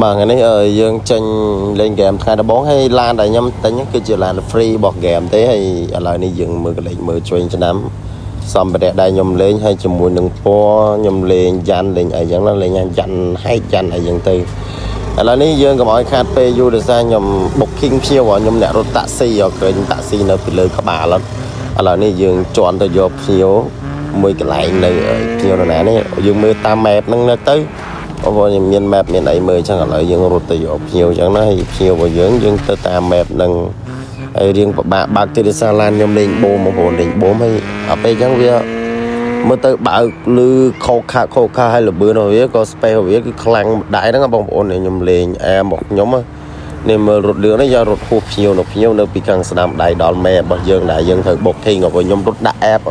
បាទថ្ងៃនេះយើងចេញលេងហ្គេមថ្ងៃដំបូងហើយឡានដែលខ្ញុំទិញគឺជាឡាន free របស់ហ្គេមទេហើយឥឡូវនេះយើងមើលកលេចមើលឆ្វេងឆ្នាំសម្ភារៈដែលខ្ញុំលេងហើយជាមួយនឹងពណ៌ខ្ញុំលេងយ៉ាន់លេងអីចឹងណាលេងយ៉ាន់ហែកយ៉ាន់អីចឹងទៅឥឡូវនេះយើងកុំឲ្យខាតពេលយូរដោយសារខ្ញុំ booking ភ្ញៀវខ្ញុំអ្នករត់តាក់ស៊ីឲ្យឃើញតាក់ស៊ីនៅពីលើក្បាលឥឡូវនេះយើងជន់ទៅយកភ្ញៀវមួយកន្លែងនៅភ្ញៀវនរណានេះយើងមើលតាម map ហ្នឹងនៅទៅ បងប្អូនខ្ញុំមាន map មានអីមើលអញ្ចឹងឥឡូវយើងរត់ទៅយកភ្ញៀវអញ្ចឹងណាហើយភ្ញៀវរបស់យើងយើងទៅតាម map ហ្នឹងហើយរៀងពិបាកបើកទីដោយសារឡានខ្ញុំលេងបូមបងប្អូនលេងបូមហើយដល់ពេលអញ្ចឹងវាមើលទៅបើកលឺខោខាខោខាហើយលបឿនរបស់វាក៏ space របស់វាគឺខ្លាំងដែរហ្នឹងបងប្អូនខ្ញុំលេងអែមរបស់ខ្ញុំនេះមើលរត់លឿននេះយករត់ហួសភ្ញៀវនៅភ្ញៀវនៅពីខាងស្ដាំដៃដល់មេរបស់យើងដែលយើងត្រូវ booking របស់ខ្ញុំរត់ដាក់ app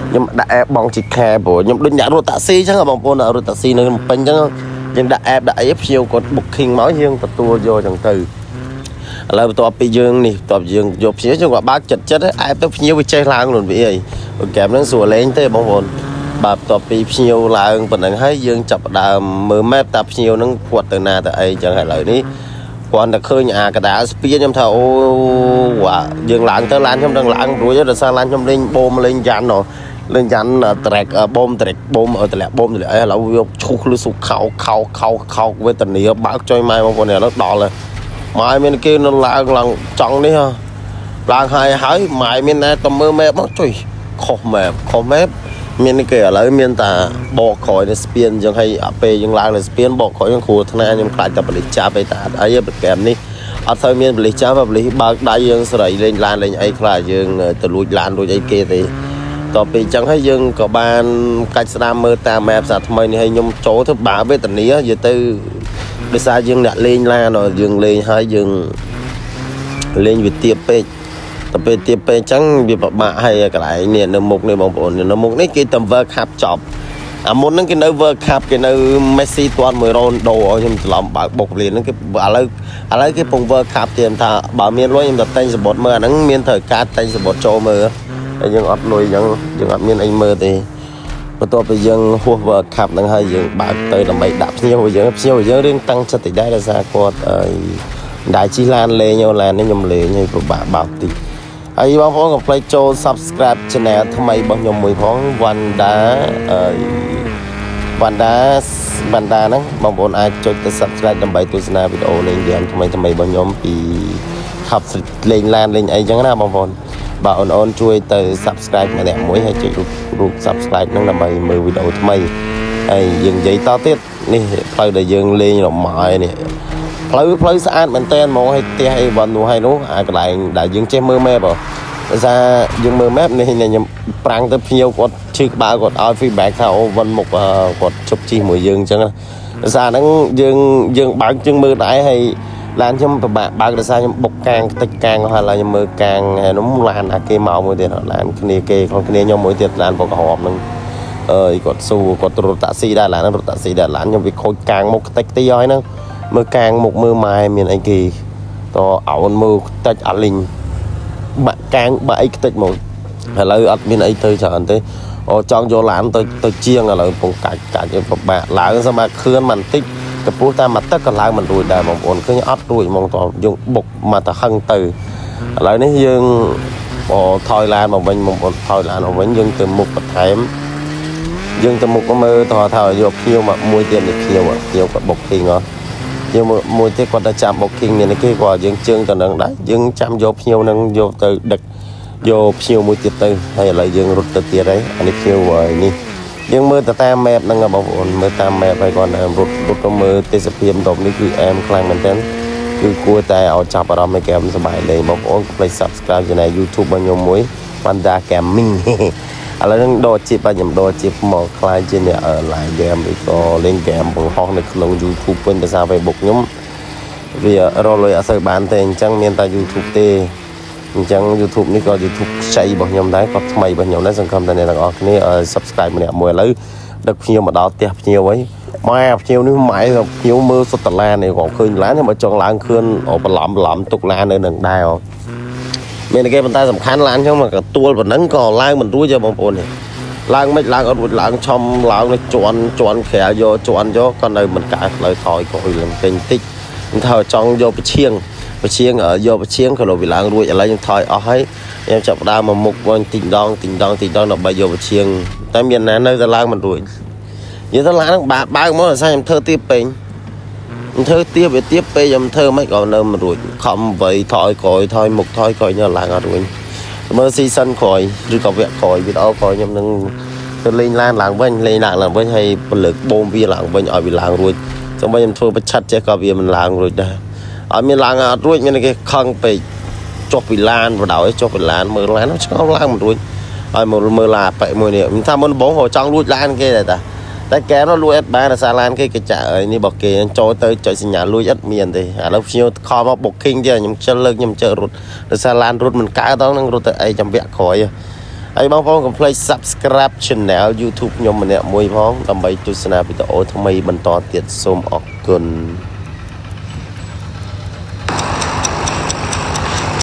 ខ្ញុំដាក់ app បងជីខែព្រោះខ្ញុំដូចអ្នករត់តាក់ស៊ីអញ្ចឹងបងប្អូនរត់តាក់ស៊ីនៅភ្នំពេញអញ្ចឹងយើងដាក់ app ដាក់អីភ្ញៀវគាត់ booking មកយើងទទួលយកអញ្ចឹងទៅឥឡូវបន្ទាប់ពីយើងនេះបន្ទាប់យើងយកភ្ញៀវយើងក៏បើកចិត្តចិត្ត app ទៅភ្ញៀវវាចេះឡើងខ្លួនវាអីហ្គេមហ្នឹងស្រួលលេងទេបងប្អូនបាទបន្ទាប់ពីភ្ញៀវឡើងប៉ុណ្ណឹងហើយយើងចាប់ផ្ដើមមើល map តាភ្ញៀវហ្នឹងគាត់ទៅណាទៅអីអញ្ចឹងឥឡូវនេះគាត់តែឃើញអាកដាលស្ពានខ្ញុំថាអូវ៉ាយើងឡើងទៅឡានខ្ញុំនឹងឡើងរួចដោយសារឡានខ្ញុំលេងបូមលេងយ៉ាន់ហ៎លេងយ៉ាន់ត្រែកបូមត្រែកបូមតម្លាក់បូមតម្លាក់អីឥឡូវវាឈុះលឺសុខោខោខោខោវេទនាបើកចុយម៉ែបងប្អូនឥឡូវដល់ហើយម៉ែមានគេនៅឡើងឡើងចង់នេះហ៎ឡើងហើយហើយម៉ែមានតែទៅមើល map មកចុយខុស map ខុស map មានគេឥឡូវមានតាបកក្រោយនៅស្ពានអញ្ចឹងហើយអាពេលយើងឡើងនៅស្ពានបកក្រោយយើងគ្រួថ្នាក់ខ្ញុំខ្លាចតែប៉ូលីសចាប់ឯតាអីប្រកែមនេះអត់សូវមានប៉ូលីសចាប់ប៉ូលីសបើកដៃយើងសេរីលេងឡានលេងអីខ្លះយើងទៅលួចឡានលួចអីគេទេតទៅពេលអញ្ចឹងហើយយើងក៏បានកាច់ស្ដាមមើលតាម map សាថ្មីនេះហើយខ្ញុំចូលទៅបាវេទនានិយាយទៅដោយសារយើងអ្នកលេងឡានយើងលេងហើយយើងលេងវាទៀបពេក ទៅពេលទៀបពេកអញ្ចឹងវាពិបាកហើយកន្លែងនេះនៅមុខនេះបងប្អូននៅមុខនេះគេតែ World Cup ចប់អាមុនហ្នឹងគេនៅ World Cup គេនៅ Messi ទាន់មួយ Ronaldo ឲ្យខ្ញុំច្រឡំបើកបុកលៀនហ្នឹងគេឥឡូវឥឡូវគេពង World Cup ទៀតថាបើមានលុយខ្ញុំទៅទិញសំបុត្រមើលអាហ្នឹងមានត្រូវការទិញសំបុត្រចូលមើលហើយយើងអត់លុយអញ្ចឹងយើងអត់មានអីមើលទេបន្ទាប់ពីយើងហួស World Cup ហ្នឹងហើយយើងបើកទៅដើម្បីដាក់ភ្ញៀវយើងភ្ញៀវយើងរៀងតាំងចិត្តតិចដែរដោយសារគាត់អឺដែរជិះឡានលេងឡាននេះខ្ញុំលេងហើយពិបាកបើកតិច ហើយបងប្អូនកុំភ្លេចចូល Subscribe Channel ថ្មីរបស់ខ្ញុំមួយផង Vanda អឺ Vanda Vanda ហ្នឹងបងប្អូនអាចចុចទៅ Subscribe ដើម្បីទស្សនាវីដេអូលេងហ្គេមថ្មីថ្មីរបស់ខ្ញុំពី Cup Street លេងឡានលេងអីចឹងណាបងប្អូនបាទអូនអូនជួយទៅ Subscribe ម្នាក់មួយហើយចុចរូបរូប Subscribe ហ្នឹងដើម្បីមើលវីដេអូថ្មីហើយយើងនិយាយតទៀតនេះផ្លូវដែលយើងលេងរម៉ាយនេះ ផ្លូវផ្លូវស្អាតមែនតើហ្មងឲ្យផ្ទះអីវ៉ាន់នោះហើយនោះអាកន្លែងដែលយើងចេះមើល map ហ៎ដោយសារយើងមើល map នេះខ្ញុំប្រាំងទៅភ្ញៀវគាត់ឈឺក្បាលគាត់ឲ្យ feedback ថាអូវ៉ាន់មុខគាត់ជប់ជិះមួយយើងអញ្ចឹងណាដោយសារហ្នឹងយើងយើងបើកយើងមើលដែរហើយឡានខ្ញុំពិបាកបើកដោយសារខ្ញុំបុកកាងខ្ទេចកាងហើយឡើយខ្ញុំមើលកាងហើយនោះឡានអាគេមកមួយទៀតឡានគ្នាគេក្នុងគ្នាខ្ញុំមួយទៀតឡានពណ៌ក្រហមហ្នឹងអើយគាត់ស៊ូគាត់រត់តាក់ស៊ីដែរឡានហ្នឹងរត់តាក់ស៊ីដែរឡានខ្ញុំវាខូចកាងមុខខ្ទេចទីហើយហ្នឹង មើលកាងមុខមើលម៉ែមានអីគេតអោនមើលខ្ទេចអាលីងបាក់កាងបាក់អីខ្ទេចមកឥឡូវអត់មានអីទៅច្រើនទេអូចង់យកឡានទៅទៅជាងឥឡូវពងកាច់កាច់ឲ្យពិបាកឡើងសម្រាប់ខឿនបន្តិចកម្ពស់តាមមួយទឹកក៏ឡើងមិនរួចដែរបងប្អូនឃើញអត់រួចហ្មងតយើងបុកមកទៅហឹងទៅឥឡូវនេះយើងអូថយឡានមកវិញបងប្អូនថយឡានមកវិញយើងទៅមុខបន្ថែមយើងទៅមុខមើលតថាយកភ្ញៀវមកមួយទៀតនេះភ្ញៀវភ្ញៀវគាត់ booking ហ៎ យើងមួយទៀតគាត់ទៅចាំ booking មានគេគាត់យើងជើងទៅនឹងដែរយើងចាំយកភ្ញៀវនឹងយកទៅដឹកយកភ្ញៀវមួយទៀតទៅហើយឥឡូវយើងរត់ទៅទៀតហើយអានេះភ្ញៀវនេះយើងមើលទៅតាម map ហ្នឹងបងប្អូនមើលតាម map ហើយគាត់រត់រត់ទៅមើលទេសភាពដុំនេះគឺអែមខ្លាំងមែនទែនគឺគួរតែឲ្យចាប់អារម្មណ៍ในហ្គេមសប្បាយលេងបងប្អូនកុំភ្លេច Subscribe Channel YouTube របស់ខ្ញុំមួយ Panda Gaming ឥឡូវហ្នឹងដូរជីបបាទខ្ញុំដូរជីបមកខ្លាយជាអ្នក live game ឬក៏លេង game បង្ហោះនៅក្នុង YouTube វិញភាសា Facebook ខ្ញុំវារកលុយអត់សូវបានទេអញ្ចឹងមានតែ YouTube ទេអញ្ចឹង YouTube នេះក៏ YouTube ខ្ចីរបស់ខ្ញុំដែរក៏ថ្មីរបស់ខ្ញុំដែរសង្ឃឹមថាអ្នកទាំងអស់គ្នា Subscribe ម្នាក់មួយឥឡូវដឹកភ្ញៀវមកដល់ផ្ទះភ្ញៀវហើយម៉ែភ្ញៀវនេះម៉ែភ្ញៀវមើលសុទ្ធតឡាននេះក៏ឃើញឡានខ្ញុំឲ្យចង់ឡើងខឿនបន្លំបន្លំទុកឡាននៅនឹងដែរមានគេប៉ុន្តែសំខាន់ឡានខ្ញុំមកកទួលប៉ុណ្ណឹងក៏ឡើងមិនរួចទេបងប្អូននេះ ឡើងមិនឡើងអត់រួចឡើងឆំឡើងនៅជន់ជន់ក្រៅយកជន់យកក៏នៅមិនកើតផ្លូវថយក្រោយឡើងពេញតិចខ្ញុំថាចង់យកប្រឈៀងប្រឈៀងយកប្រឈៀងក៏លោកវាឡើងរួចឥឡូវខ្ញុំថយអស់ហើយខ្ញុំចាប់ផ្ដើមមកមុខវិញតិចម្ដងតិចម្ដងតិចម្ដងដើម្បីយកប្រឈៀងតែមានណានៅតែឡើងមិនរួចនិយាយទៅឡើងហ្នឹងបាបើកមកដោយសារខ្ញុំធ្វើទៀបពេញខ្ញុំធ្វើទៀបវាទៀបពេកខ្ញុំធ្វើមិនក៏នៅមិនរួចខំវៃថយក្រោយថយមុខថយក្រោយនៅឡើងអត់រួចមើល season ក្រោយឬក៏វគ្គក្រោយវីដេអូក្រោយខ្ញុំនឹងទៅលេងឡានឡើងវិញលេងឡានឡើងវិញហើយពលឹកបូមវាឡើងវិញឲ្យវាឡើងរួចសូម្បីខ្ញុំធ្វើប្រឆិតចេះក៏វាមិនឡើងរួចដែរអត់មានឡើងអត់រួចមានគេខឹងពេកចុះពីឡានបដ ாய் ចុះពីឡានមើលឡានឆ្ងល់ឡើងមិនរួចឲ្យមើលមើលឡាប៉ែមួយនេះខ្ញុំថាមុនបងក៏ចង់លួចឡានគេដែរតាតែកែនោះលួចអត់បានអាសាឡានគេគេចាក់អីនេះរបស់គេចូលទៅចុចសញ្ញាលួចអត់មានទេឥឡូវភ្ញៀវខលមក booking ទៀតខ្ញុំជិលលើកខ្ញុំជិលរត់ដោយសារឡានរត់មិនកើតដល់នឹងរត់ទៅអីចាំវគ្គក្រោយហើយបងប្អូនកុំភ្លេច Subscribe Channel YouTube ខ្ញុំម្នាក់មួយផងដើម្បីទស្សនាវីដេអូថ្មីបន្តទៀតសូមអរគុណ។